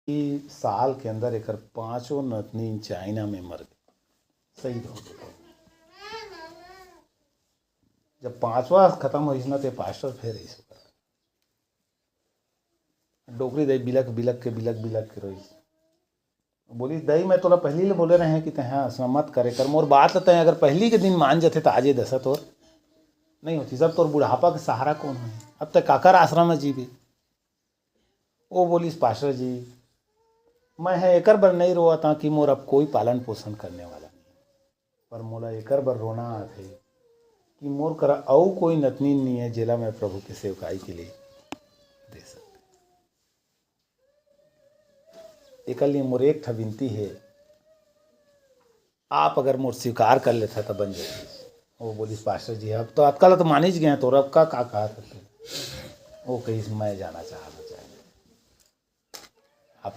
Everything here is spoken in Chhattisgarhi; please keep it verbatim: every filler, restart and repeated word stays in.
कि साल के अंदर एकर पांचों नतनी चाइना में मर गए, शहीद हो गए। जब पांचवा खत्म होइस ना, ते पास्टर फेर अइस ओकर। डोकरी दाई बिलक बिलक के, बिलक बिलक के रोइस। बोलिस, "दाई, मैं तोला पहिली ले बोले रहें कि तैं अइसना मत करे कर। मोर बात ल तैं अगर पहिली के दिन मान जथे, त आज ए दशा तोर नहीं होतिस। अब तोर बुढ़ापा के सहारा कोन होही? अब तैं काकर आसरा म जीबे?" ओ बोलिस, "पास्टर जी, मैं ह एकर बर नहीं रोवत हंव कि मोर अब कोई पालन पोषण करने वाला नहीं, पर मोला एकर बर रोना आथे कि मोर करा अउ कोई नतनीन नहीं है, जेला मैं प्रभु के सेवकाई के लिए दे सकते। एकर लिए मोर एक ठा विनती हे, आप अगर मोर स्वीकार कर लेथा, त बन जातिस।" ओ बोलिस, "पास्टर जी, अब तो अतका ल तो मानिस गए, तोर अब का, का कहा था तू?" ओ कहिस, "मैं जाना चाहत हंव।"